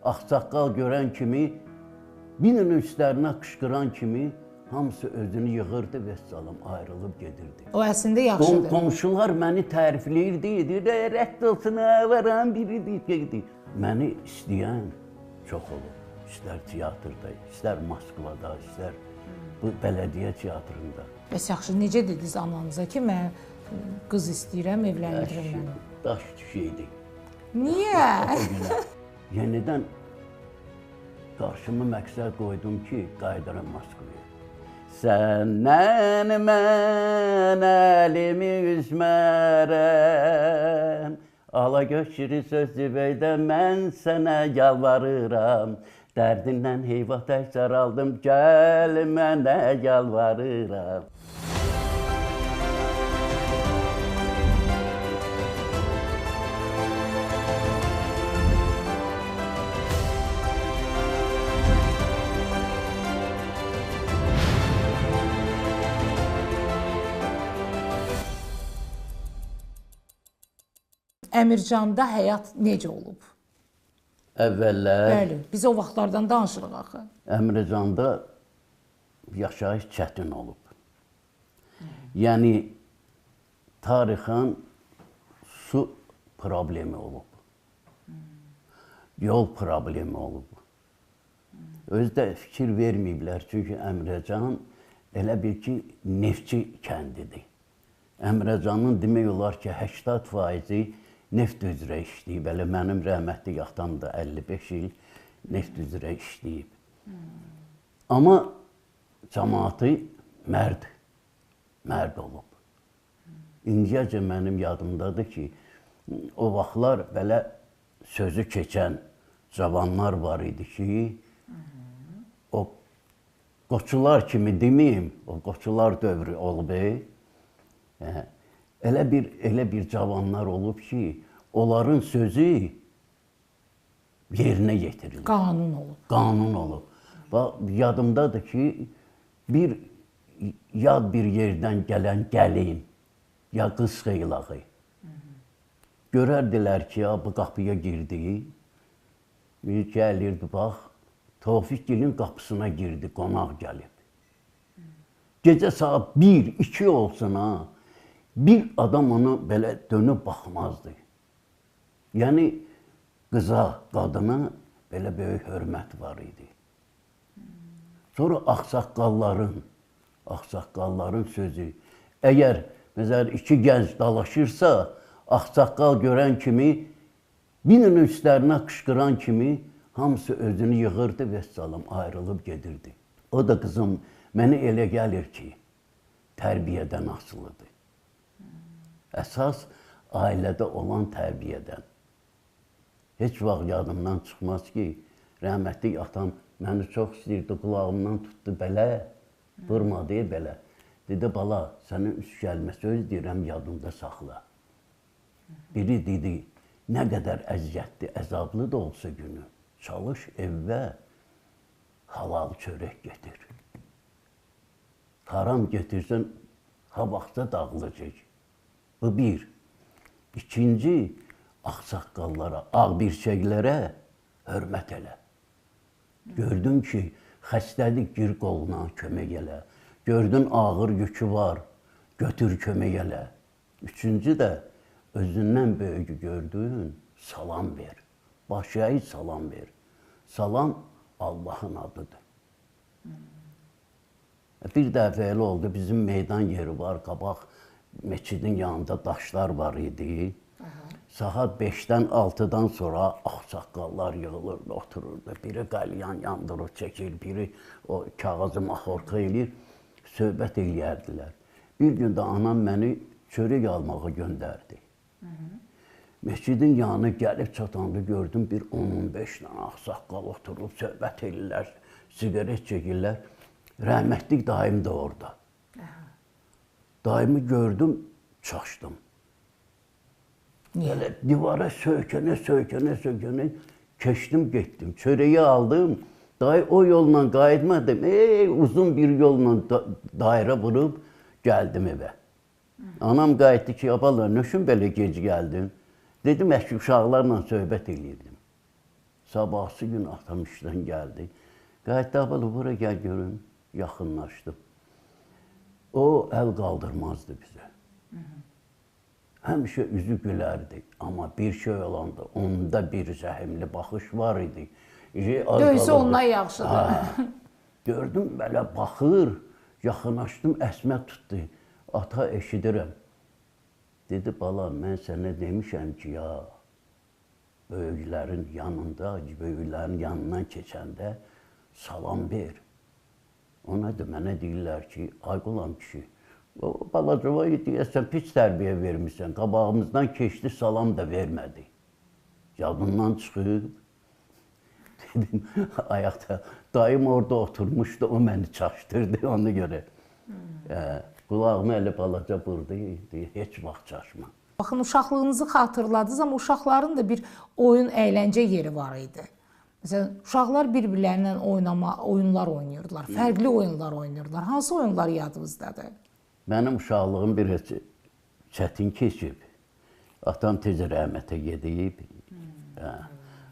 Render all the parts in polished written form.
ağsaqqal görən kimi, bir dənə üstlərinə qışqıran kimi hamısı özünü yığırdı və salam ayrılıb gedirdi. O əslində yaxşıdır. Qonşular məni tərifləyirdi, deyirdi, rədd olsun, varan biri deyirdi. Məni istəyən çox olub. İstər teatrda, istər Moskvada, istər bu bələdiyyə teatrında. Bəs yaxşı, necə dediniz ananıza ki, mən qız istəyirəm, evləndirin məni? Daş düşəydi. Niyə? Yenidən qarşıma məqsəd qoydum ki, qayıdıram Moskvaya. Səndən mən əlimi üzmərəm, ala göçürü sözü beydə mən sənə yalvarıram. Dərdindən heyva tək saraldım, gəl mənə yalvarıram. Əmircanda həyat necə olub? Əvvəllər... Bəli, biz o vaxtlardan danışırıq axı. Əmircanda yaşayış çətin olub. Yəni, tarixən su problemi olub. Yol problemi olub. Özü də fikir verməyiblər, çünki Əmircan elə bir ki, neftçi kəndidir. Əmircanın demək olar ki, 80%-i neft üzrə işləyib. Elə mənim rəhmətli atam da 55 il neft üzrə işləyib. Amma cəmaatı mərd olub. İndiyəcə mənim yadımdadır ki, o vaxtlar belə sözü keçən cavanlar var idi ki, o qoçular kimi deməyim, o qoçular dövrü olub. Elə bir cavanlar olub ki, onların sözü yerinə yetirilir. Qanun olub. Qanun olub. Bax, yadımdadır ki, bir yad bir yerdən gələn gəlin ya qız xeylağı görərdilər ki, ya bu qapıya girdi, bir gəlirdi, bax, Tofiqgilin qapısına girdi, qonaq gəlib. Gecə saat 1, 2 olsun ha, bir adam ona belə dönüb baxmazdı. Yəni, qıza, qadına belə böyük hörmət var idi. Sonra ağsaqqalların sözü, əgər, məsələn, iki gənc dalaşırsa, ağsaqqal görən kimi, bir dənə üstlərinə qışqıran kimi, hamısı özünü yığırdı və salam ayrılıb gedirdi. O da qızım, mənə elə gəlir ki, tərbiyədən asılıdır. Əsas ailədə olan tərbiyədən. Heç vaxt yadımdan çıxmaz ki, rəhmətli atam məni çox istəyirdi, qulağımdan tutdu belə, vurmadı belə. Dedi, bala, sənin üç kəlmə söz deyirəm, yadında saxla. Biri dedi, nə qədər əziyyətli, əzablı da olsa günü, çalış evə, halal çörək getir. Haram getirsən, ha vaxta dağılacaq. Bu bir. İkinci, ağsaqqallara, ağbirçəklərə hörmət elə. Gördün ki, xəstəlik gir qoluna, kömək elə. Gördün ağır yükü var, götür kömək elə. Üçüncü də, özündən böyüyü gördün, salam ver. Başyayı salam ver. Salam Allahın adıdır. Bir dəfə elə oldu, bizim meydan yeri var, qabaq meçidin yanında daşlar var idi. Saat 5-dən 6-dan sonra ağsaqqallar yığılırdı, otururdu. Biri qalyan yandırır, çəkir, biri o kağızı maxorka eləyir, söhbət eləyərdilər. Bir gün də anam məni çörək almağa göndərdi. Məscidin yanına gəlib çatanda gördüm bir 10-15 dənə ağsaqqal oturub söhbət eləyirlər, siqaret çəkirlər. Rəhmətlik dayım da orada. Dayımı gördüm, çaşdım. Belə divara söykənə, söykənə, söykənə keçdim, getdim. Çörəyi aldım, dayı o yolla qayıtmadım. Uzun bir yolla dairə vurub gəldim evə. Anam qayıtdı ki, bala, nə üçün belə gec gəldin? Dedim, əşki uşaqlarla söhbət eləyirdim. Sabahsı gün atam işdən gəldi. Qayıtdı, bala, bura gəl görüm. Yaxınlaşdım. O, əl qaldırmazdı bizə. Həmişə üzü gülərdi. Amma bir şey olanda, onda bir zəhimli baxış var idi. Döysə ondan yaxşıdır. Gördüm, belə baxır. Yaxınlaşdım, əsmə tutdu. Ata, eşidirəm. Dedi, bala, mən sənə demişəm ki, ya, böyüklərin yanında, böyüklərin yanından keçəndə salam ver. Ona da mənə deyirlər ki, ay qulam kişi, o balacavayı deyəsən, pis tərbiyə vermişsən, qabağımızdan keçdi, salam da vermədi. Yadından çıxıb, dedim, ayaqda, dayım orada oturmuşdu, o məni çaşdırdı ona görə. Qulağımı elə balaca vurdu, heç vaxt çaşma. Baxın, uşaqlığınızı xatırladınız, amma uşaqların da bir oyun, əyləncə yeri var idi. Məsələn, uşaqlar bir-birlərindən oyunlar oynayırdılar, fərqli oyunlar oynayırdılar. Hansı oyunlar yadınızdadır? Mənim uşaqlığım bir çətin keçib. Atam tez rəhmətə gedib.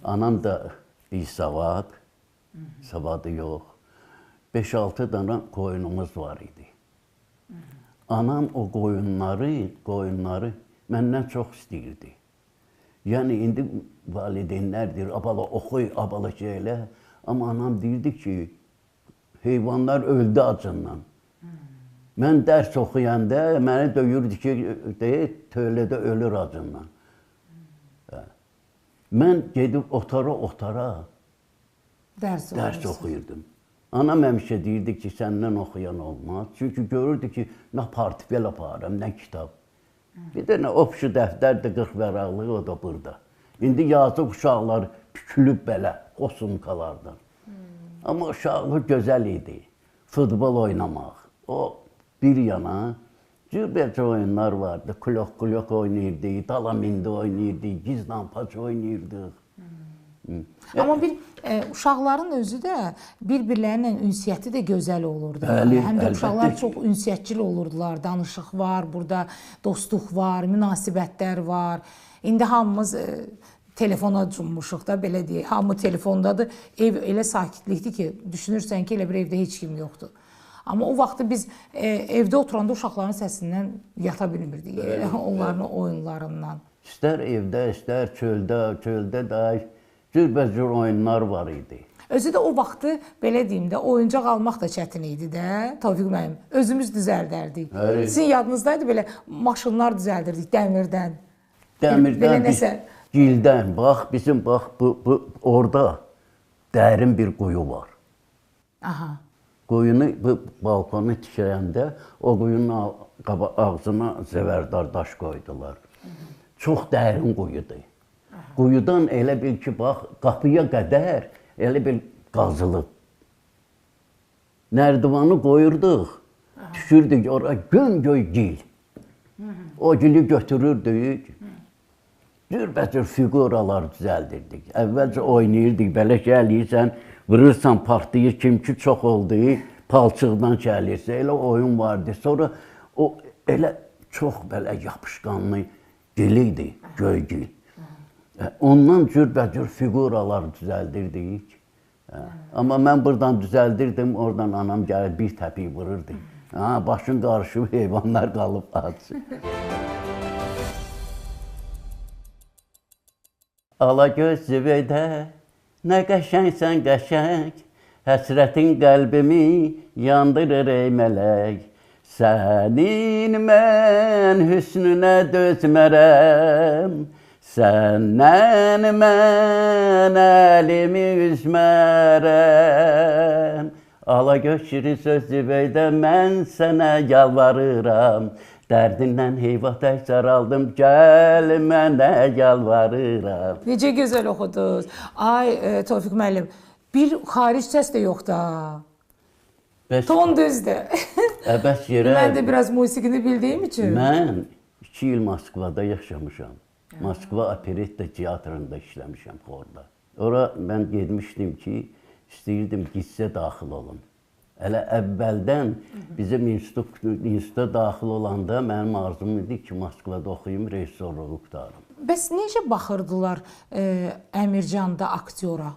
Anam da bir savad, savadı yox. 5-6 dana qoyunumuz var idi. Anam o qoyunları məndən çox istəyirdi. Yəni, indi valideynlər deyir, abala oxuy, abala şey elə. Amma anam deyirdi ki, heyvanlar öldü acından. Mən dərs oxuyanda məni döyürdü ki, tövlədə ölür acından. Mən gedib otara-otara dərs oxuyurdum. Anam həmişə deyirdi ki, səndən oxuyan olmaz. Çünki görürdü ki, nə portfel aparıram, nə kitab. Bir dənə opşu dəftərdir, 40 vəraqlı, o da burada. İndi yazıq uşaqlar bükülüb belə, o sumkalardan. Amma uşaqlıq gözəl idi. Futbol oynamaq. O bir yana cürbəcə oyunlar vardı. Klok-klok oynayırdı, dalamindi oynayırdı, gizlampaç oynayırdıq. Amma bir uşaqların özü də bir-birlərinin ünsiyyəti də gözəl olurdu. Bəli, həm də uşaqlar çox ünsiyyətçil olurdular. Danışıq var, burada dostluq var, münasibətlər var. İndi hamımız telefona cummuşuq da, belə deyək. Hamı telefondadır. Ev elə sakitlikdir ki, düşünürsən ki, elə bir evdə heç kim yoxdur. Amma o vaxtı biz evdə oturanda uşaqların səsindən yata bilmirdik. Onların oyunlarından. İstər evdə, istər çöldə, çöldə də cürbəcür oyunlar var idi. Özü də o vaxtı, belə deyim də, oyuncaq almaq da çətin idi də, Tofiq müəllim. Özümüz düzəldərdik. Sizin yadınızdaydı belə maşınlar düzəldirdik dəmirdən. Dəmirdən, biz gildən. Bax, bizim bax, bu orada dərin bir quyu var. Aha. Quyunu, bu balkonu tikərəndə o quyunun ağzına zəvərdar daş qoydular. Çox dərin quyudur. Quyudan elə bil ki, bax, qapıya qədər elə bil qazılıb. Nərdivanı qoyurduq, düşürdük ora göm-göy gil. O gili götürürdük, cürbəcür fiquralar düzəldirdik. Əvvəlcə oynayırdık, belə şey eləyirsən, vurursan partlayır, kim ki çox oldu, palçıqdan şey eləyirsə, elə oyun vardı. Sonra o elə çox belə yapışqanlı gil idi, göy gil. Ondan cürbəcür fiquralar düzəldirdik. Amma mən buradan düzəldirdim, oradan anam gəlib bir təpik vururdu. Başın qarışıb, heyvanlar qalıb ac. Alagöz Zübeydə, nə qəşəngsən qəşəng, həsrətin qəlbimi yandırır ey mələk. Sənin mən hüsnünə dözmərəm, səndən mən əlimi üzmərəm. Alagöz şirin söz Zübeydə, mən sənə yalvarıram. Dərdindən heyvah tək saraldım, gəl mənə yalvarıram. Necə gözəl oxudunuz. Ay, Tofiq müəllim, bir xaric səs də yox da. Ton düzdür. Bəs yerə... Mən də biraz musiqini bildiyim üçün. Mən 2 il Moskvada yaşamışam. Moskva Operetta teatrında işləmişəm xorda. Ora mən getmişdim ki, istəyirdim gitsə daxil olum. Hələ əvvəldən bizim instituta daxil olanda mənim arzum idi ki, Moskvada oxuyum, rejissorluğu qurtarım. Bəs necə baxırdılar Əmircanda aktyora?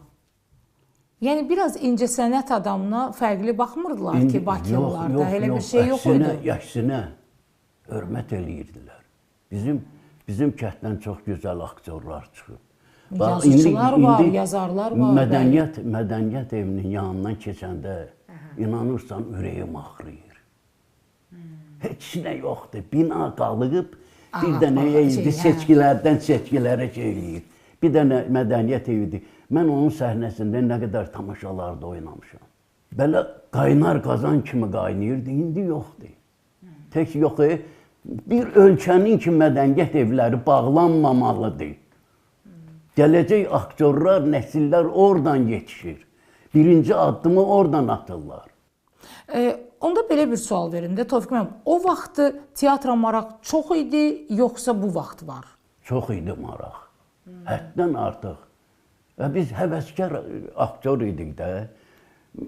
Yəni biraz incəsənət adamına fərqli baxmırdılar ki, Bakılılarda elə bir şey yox idi. Əksinə hörmət eləyirdilər. Bizim kənddən çox gözəl aktyorlar çıxıb. Yazıçılar var, yazarlar var. Mədəniyyət evinin yanından keçəndə inanırsan ürəyim ağrıyır. Heç nə yoxdur. Bina qalıb, bir dənə idi, seçkilərdən seçkilərə şey eləyir. Bir dənə mədəniyyət evidir. Mən onun səhnəsində nə qədər tamaşalarda oynamışam. Belə qaynar qazan kimi qaynayırdı, indi yoxdur. Tək yox, bir ölkənin ki mədəniyyət evləri bağlanmamalıdır. Gələcək aktyorlar, nəsillər oradan yetişir. Birinci addımı oradan atırlar. Onda belə bir sual verim də, Tofiq müəllim, o vaxtı teatra maraq çox idi, yoxsa bu vaxt var? Çox idi maraq. Həddən artıq. Və biz həvəskar aktyor idik də.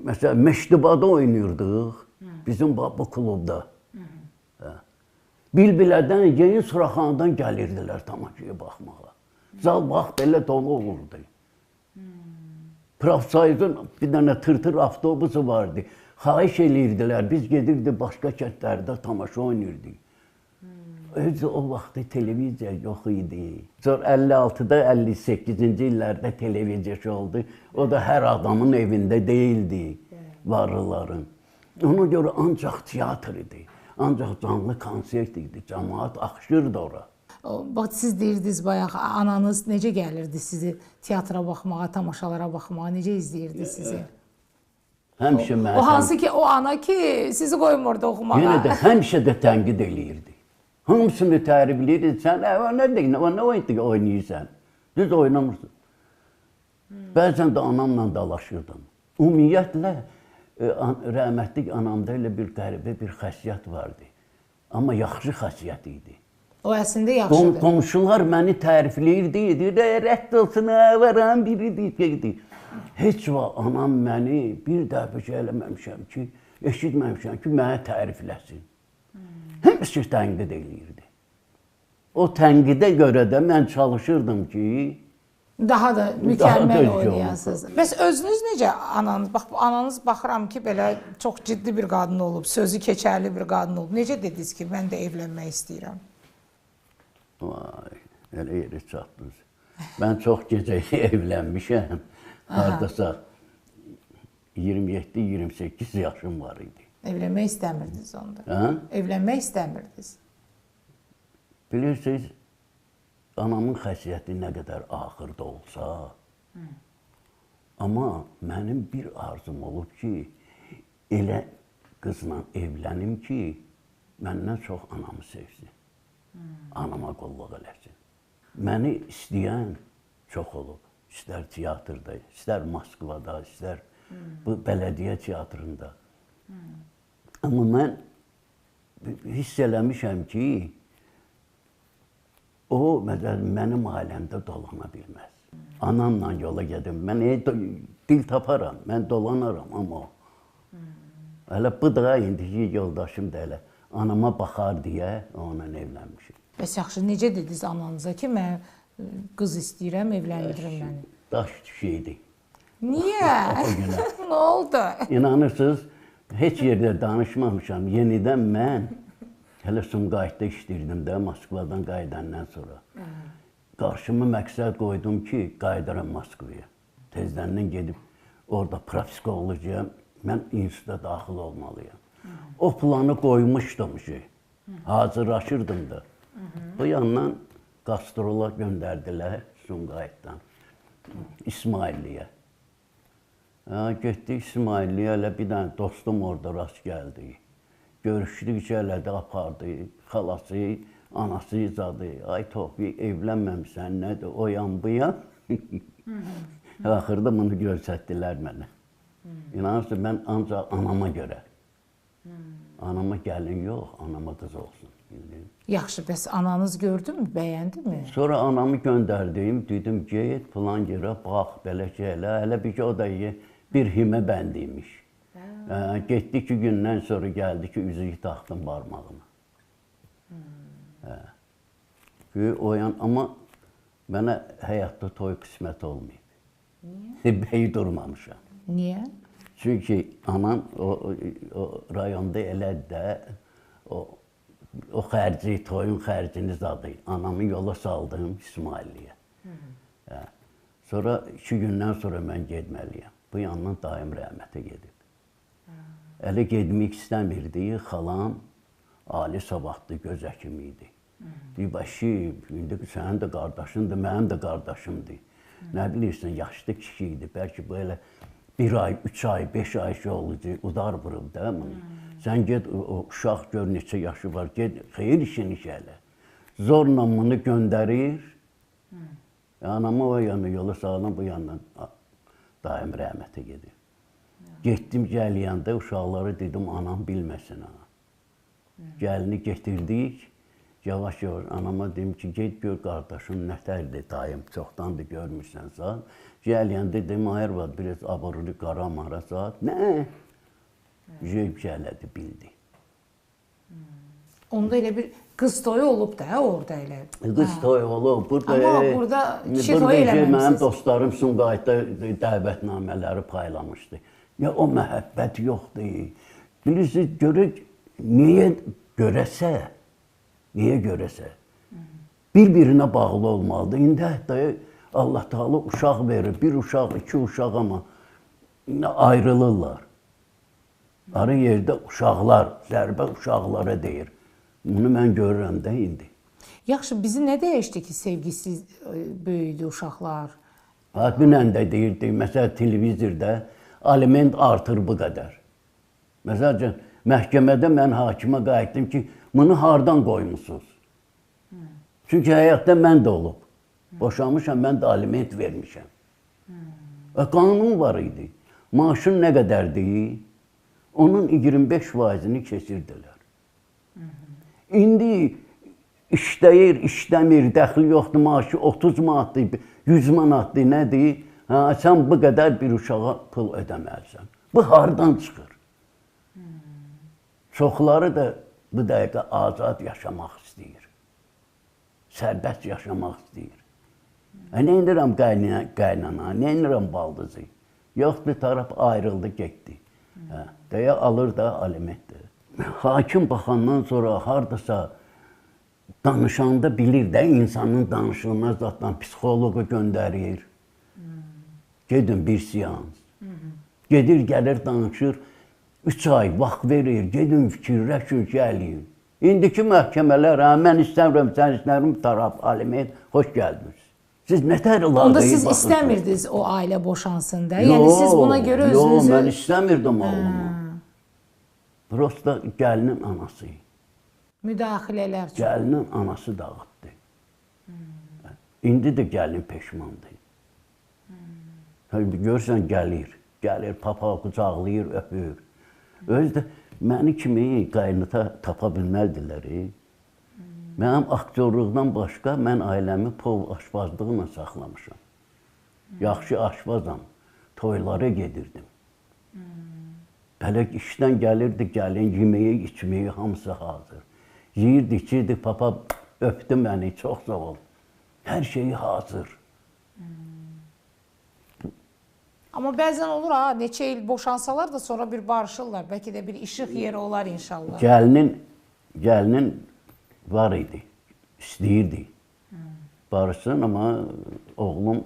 Məsələn, Meştibada oynayırdıq, bizim bu klubda. Bilbilədən, Yeni Suraxanıdan gəlirdilər tamaşaya baxmağa. Zal bax, belə dolu olurdu. Profsayızın bir dənə tırtır avtobusu vardı. Xahiş eləyirdilər, biz gedirdik başqa kəndlərdə tamaşa oynayırdıq. Özü o vaxtı televiziya yox idi. Sonra 56-da, 58-ci illərdə televiziya oldu. O da hər adamın evində deyildi, varlıların. Ona görə ancaq teatr idi, ancaq canlı konsert idi, cəmaat axışırdı ora. Bax, siz deyirdiniz bayaq, ananız necə gəlirdi sizi teatra baxmağa, tamaşalara baxmağa, necə izləyirdi sizi? Həmişə mənə... O hansı ki, o ana ki, sizi qoymurdu oxumağa. Yenə də həmişə də tənqid eləyirdi. Hamısını tərifləyirdi, sən nə deyil, nə oynayırsan? Düz oynamırsın. Bəzən də anamla dalaşırdım. Ümumiyyətlə, rəhmətlik anamda elə bir qəribə bir xəsiyyət vardı. Amma yaxşı xəsiyyət idi. O əslində yaxşıdır. Qonşular məni tərifləyirdi, deyirdi, rədd olsun, varan biridir. Heç vaxt anam məni bir dəfə şey eləməmişəm ki, eşitməmişəm ki, mənə tərifləsin. Həmişə tənqid eləyirdi. O tənqidə görə də mən çalışırdım ki... Daha da mükəmməl oynayasınız. Bəs özünüz necə ananız? Bax, ananız baxıram ki, belə çox ciddi bir qadın olub, sözü keçərli bir qadın olub. Necə dediniz ki, mən də evlənmək istəyirəm? Vay, elə yerə çatdınız. Mən çox gecə evlənmişəm. Hardasa 27-28 yaşım var idi. Evlənmək istəmirdiniz onda. Hə? Evlənmək istəmirdiniz. Bilirsiniz, anamın xəsiyyəti nə qədər axırda olsa, amma mənim bir arzum olub ki, elə qızla evlənim ki, məndən çox anamı sevsin. Anama qulluq eləsin. Məni istəyən çox olub. İstər teatrda, istər Moskvada, istər bu bələdiyyə teatrında. Amma mən hiss eləmişəm ki, o məsələn, mənim ailəmdə dolana bilməz. Anamla yola gedim, mən dil taparam, mən dolanaram, amma o. Hələ bu da indiki yoldaşım da elə anama baxar deyə onunla evlənmişim. Bəs yaxşı, necə dediniz ananıza ki, mən qız istəyirəm, evləndirin məni? Daş düşəydi. Niyə? Nə oldu? İnanırsınız, heç yerdə danışmamışam. Yenidən mən hələ Sumqayıtda işləyirdim də, Moskvadan qayıdandan sonra. Qarşıma məqsəd qoydum ki, qayıdıram Moskvaya. Tezdəndən gedib orada propiska olacağam, mən instituta daxil olmalıyam. O planı qoymuşdum ki, hazırlaşırdım da. Bu yandan qastrola göndərdilər Sumqayıtdan, İsmailliyə. Getdik İsmailliyə, elə bir dənə dostum orada rast gəldi. Görüşdükcə elə də apardı, xalası, anası izadı. Ay Tofiq, evlənməmsən, nədir, o yan bu yan. Axırda bunu göstərdilər mənə. İnanırsın, mən ancaq anama görə. Anama gəlin yox, anama qız olsun. Yaxşı, bəs ananız gördü mü, bəyəndi mi? Sonra anamı göndərdim, dedim, get filan yerə, bax, belə şey elə. Hələ bir ki, o da bir himə bəndi imiş. Getdi 2 gündən sonra gəldi ki, üzüyü taxdım barmağıma. O yan, amma Mənə həyatda toy qismət olmayıb. Niyə? Bəyi durmamışam. Niyə? Çünki anam o rayonda elədi də, o xərci, toyun xərcini zadı. Anamı yola saldım İsmailliyə. Hə. Sonra 2 gündən sonra mən getməliyəm. Bu yandan daim rəhmətə gedib. Elə getmək istəmirdi. Xalam ali savadlı göz həkimi idi. Deyib, əşi, indi sənin də qardaşındır, mənim də qardaşımdır. Nə bilirsən, yaşlı kişi idi. Bəlkə bu elə 1 ay, 3 ay, 5 ay şey olacaq, udar vurub da bunu. Sən get, o uşaq gör neçə yaşı var, get, xeyir işini elə. Zorla bunu göndərir. Anamı o yana yola salım, bu yandan daim rəhmətə gedir. Getdim gəliyəndə uşaqları dedim, anam bilməsin ha. Gəlini getirdik, yavaş-yavaş anama dedim ki, get gör qardaşım nətərdir dayım, çoxdandır görmürsən saat. Gəliyəndə dedim, ay arvad, biraz abrılı qara mara saat. Nə? Jeyb gələdi, bildi. Onda elə bir qız toyu olub da, orada elə. Qız toyu olub. Burada, amma burada kişi toyu eləməmişsiniz. Mənim dostlarım Sumqayıtda dəvətnamələri paylamışdı. Ya o məhəbbət yoxdur. Bilirsiniz, görək, niyə görəsə, niyə görəsə, bir-birinə bağlı olmalıdır. İndi hətta Allah Teala uşaq verir, bir uşaq, 2 uşaq amma ayrılırlar. Arı yerdə uşaqlar, zərbə uşaqlara deyir. Bunu mən görürəm də indi. Yaxşı, bizi nə dəyişdi ki, sevgisiz böyüdü uşaqlar? Dünən də deyirdi, məsələn, televizorda aliment artır bu qədər. Məsəl üçün, məhkəmədə mən hakimə qayıtdım ki, bunu hardan qoymusunuz? Çünki həyatda mən də olub. Boşanmışam, mən də aliment vermişəm. Qanun var idi. Maaşın nə qədərdir? Onun 25%-ni kesirdilər. İndi işləyir, işləmir, dəxli yoxdur, maaşı 30 manatdır, 100 manatdır, nədir? Hə, sən bu qədər bir uşağa pul ödəməlisən. Bu hardan çıxır? Çoxları da bu dəqiqə azad yaşamaq istəyir. Sərbəst yaşamaq istəyir. Nə indirəm qaynana, nə indirəm baldızı? Yox, bir tərəf ayrıldı, getdi. Hə, deyə alır da alimentdir. Hakim baxandan sonra hardasa danışanda bilir də, insanın danışığına zaten psixoloqu göndərir. Gedin bir seans. Gedir, gəlir, danışır. 3 ay vaxt verir, gedin fikirləşin, gəlin. İndiki məhkəmələr, hə, mən istəmirəm, sən istəmirəm, taraf, aliment, xoş gəldiniz. Siz nə tər laqeyd Onda siz istəmirdiniz o ailə boşansın da? Yəni siz buna görə özünüzü... Yox, mən istəmirdim oğlumu. Prosta gəlinin anası. Müdaxilələr çox. Gəlinin anası dağıtdı. İndi də gəlin peşmandır. Görürsən, gəlir. Gəlir, papa qucaqlayır, öpür. Özü də məni kimi qaynata tapa bilməzdilər. Mənim aktyorluqdan başqa mən ailəmi pov aşpazlığına saxlamışam. Yaxşı aşpazam. Toylara gedirdim. Belə işdən gəlirdi, gəlin, yeməyi, içməyi hamısı hazır. Yeyirdi, içirdi, papa öpdü məni, çox sağ ol. Hər şeyi hazır. Amma bəzən olur, ha, neçə il boşansalar da sonra bir barışırlar. Bəlkə də bir işıq yeri olar inşallah. Gəlinin var idi, istəyirdi. Barışsın, amma oğlum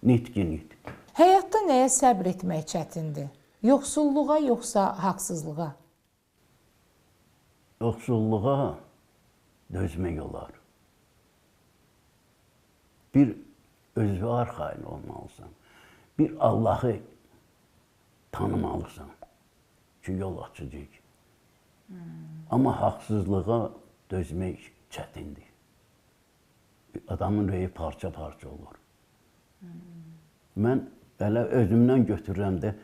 nitki nit. Həyatda nəyə səbr etmək çətindir? Yoxsulluğa yoxsa haqsızlığa? Yoxsulluğa dözmək olar. Bir özü arxayın olmalısan. Bir Allahı tanımalısan ki, yol açacaq. Amma haqsızlığa dözmək çətindir. Adamın rəyi parça-parça olur. Mən elə özümdən götürürəm də,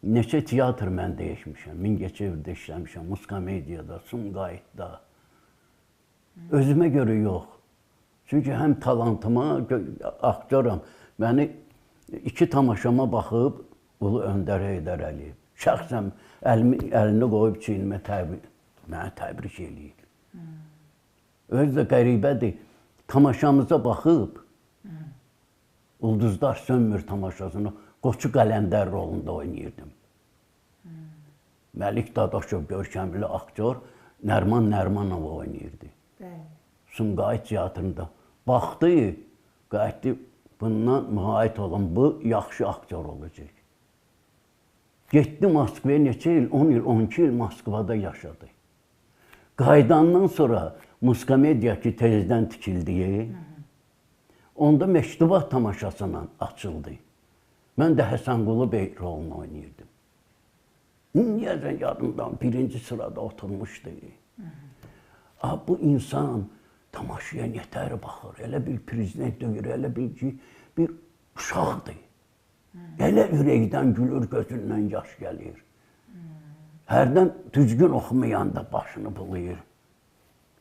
neçə teatr mən dəyişmişəm, Mingəçevirdə işləmişəm, Muskomediyada, Sumqayıtda. Özümə görə yox. Çünki həm talantıma, aktyoram, məni iki tamaşama baxıb Ulu Öndər Heydər Əliyev. Şəxsən əlini qoyub çiynimə mənə təbrik eləyir. Özü də qəribədir. Tamaşamıza baxıb, Ulduzlar sönmür tamaşasını Qoçu Qələndər rolunda oynayırdım. Məlik Dadaşov görkəmli aktyor Nərman Nərmanov oynayırdı. Bəli. Sumqayıt teatrında. Baxdı, qayıtdı, bundan müğayət olun, bu yaxşı aktyor olacaq. Getdi Moskvaya neçə il, 10 il, 12 il Moskvada yaşadı. Qayıdandan sonra Muskomediya ki tezdən tikildiyi, onda Mektubat tamaşasından açıldı. Mən də Həsənqulu bəy rolunu oynayırdım. Niyədən yadımdan birinci sırada oturmuşdu. Bu insan tamaşaya nətər baxır, elə bir prezident deyir, elə bil ki, bir uşaqdır. Elə ürəkdən gülür, gözündən yaş gəlir. Hərdən düzgün oxumayan da başını bulayır.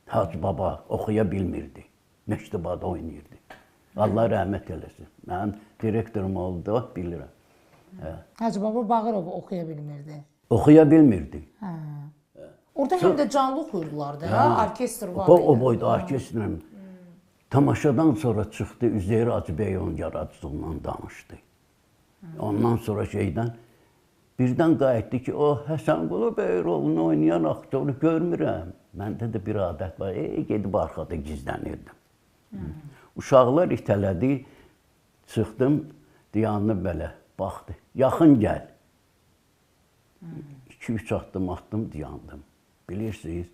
Hacı Baba oxuya bilmirdi, məktubada oynayırdı. Allah rəhmət eləsin. Mənim direktorum oldu, bilirəm. Hə. Hacı Baba Bağırov oxuya bilmirdi. Oxuya bilmirdi. Hə. Orada həm də canlı oxuyurdular da, hə, orkestr var idi. O boyda orkestrlə. Tamaşadan sonra çıxdı, Üzeyir Hacıbəyovun yaradıcılığından danışdı. Ondan sonra şeydən, birdən qayıtdı ki, o Həsənqulu bəy rolunu oynayan aktyoru görmürəm. Məndə də bir adət var, gedib arxada gizlənirdim. Uşaqlar itələdi, çıxdım, dayandı belə, baxdı, yaxın gəl. 2-3 addım atdım, dayandım. Bilirsiniz,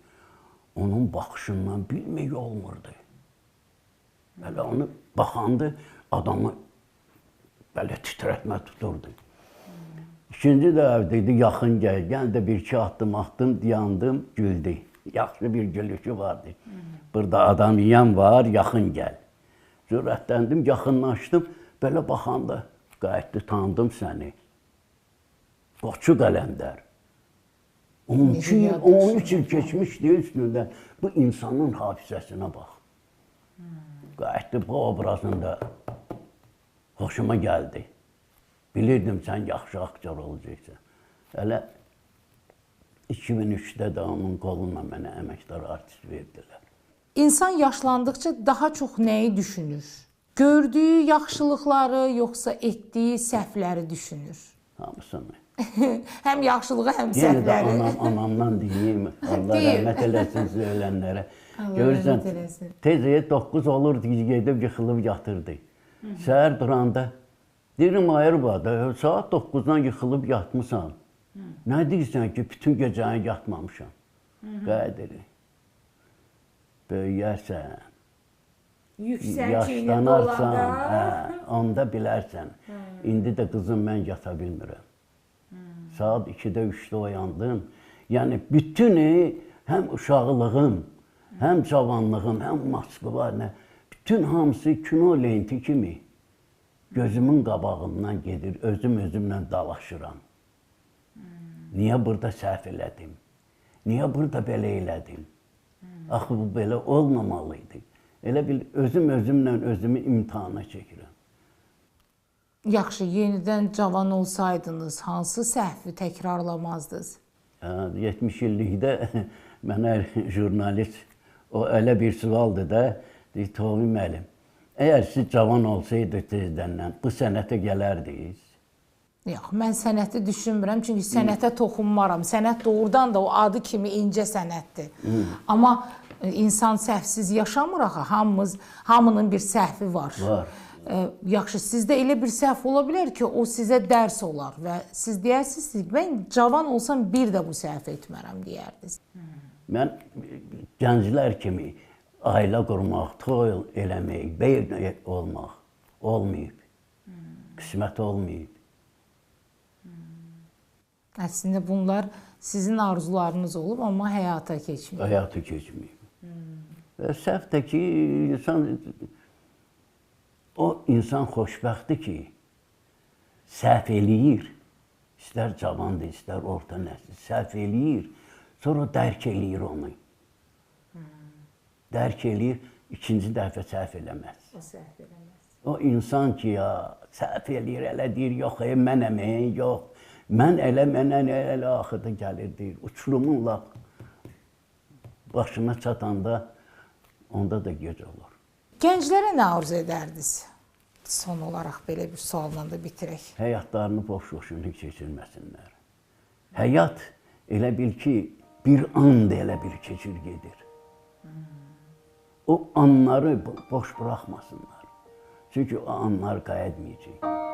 onun baxışından bilmək olmurdu. Belə onu baxandı, adamı belə titrətmə tuturdu. İkinci dəfə dedi, yaxın gəl, gəl də 1-2 addım atdım, dayandım, güldü. Yaxşı bir gülüşü vardı. Burada adam yiyən var, yaxın gəl. Cürətləndim, yaxınlaşdım, belə baxanda qayıtdı, tanıdım səni. Qoçu Qələndər. 12 il, 13 il keçmişdi üstündən. Bu insanın hafizəsinə bax. Qayıtdı bu obrazında xoşuma gəldi. Bilirdim sən yaxşı aktyor olacaqsan. Hələ 2003-də də onun qoluna mənə əməkdar artist verdilər. İnsan yaşlandıqca daha çox nəyi düşünür? Gördüyü yaxşılıqları, yoxsa etdiyi səhvləri düşünür? Hamısını. Həm yaxşılığı, həm səhvləri. Yenə də anamdan deyim, Allah rəhmət eləsin sizə ölənlərə. Görürsən, tez 9 olurdu, gedib yıxılıb yatırdı. Səhər duranda, deyirəm, ayır saat 9-dan yıxılıb yatmısan. Nə deyirsən ki, bütün gecəni yatmamışam. Qədiri, böyüyərsən, yaşlanarsan, onda bilərsən. İndi də qızım, mən yata bilmirəm. Saat 2-də, 3-də oyandım. Yəni, bütünü həm uşaqlığım, həm cavanlığım, həm Moskva, bütün hamısı kino lenti kimi gözümün qabağından gedir, özüm özümlə dalaşıram. Niyə burada səhv elədim? Niyə burada belə elədim? Axı, bu belə olmamalı idi. Elə bil, özüm özümlə özümü imtahana çəkirəm. Yaxşı, yenidən cavan olsaydınız, hansı səhvi təkrarlamazdınız? 70 illikdə mənə jurnalist o elə bir sualdır da, deyir, Tobi müəllim, əgər siz cavan olsaydınız tezdəndən, bu sənətə gələrdiniz? Yox, mən sənəti düşünmürəm, çünki sənətə toxunmaram. Sənət doğrudan da o adı kimi incə sənətdir. Amma insan səhvsiz yaşamır axı, hamının bir səhvi var. Var. Yaxşı, sizdə elə bir səhv ola bilər ki, o sizə dərs olar və siz deyərsiniz ki, mən cavan olsam bir də bu səhv etmərəm deyərdiniz. Mən gənclər kimi ailə qurmaq, toy eləmək, bey olmaq olmayıb, qismət olmayıb. Əslində bunlar sizin arzularınız olub, amma həyata keçməyib. Həyata keçməyib. Və səhv də ki, insan... O insan xoşbəxtdir ki, səhv eləyir, istər cavandır, istər orta nəsil, səhv eləyir, sonra dərk eləyir onu. Dərk eləyir, ikinci dəfə səhv eləməz. O səhv eləməz. O insan ki, ya, səhv eləyir, elə deyir, yox, mənəm, yox, mən elə, mənə elə, axırda gəlir, deyir, uçurumun lap başına çatanda, onda da gec olur. Gənclərə nə arzu edərdiniz? Son olaraq belə bir sualla da bitirək. Həyatlarını boş-boşuna keçirməsinlər. Həyat elə bil ki, bir an da elə bir keçir gedir. O anları boş buraxmasınlar. Çünki o anlar qayıtmayacaq.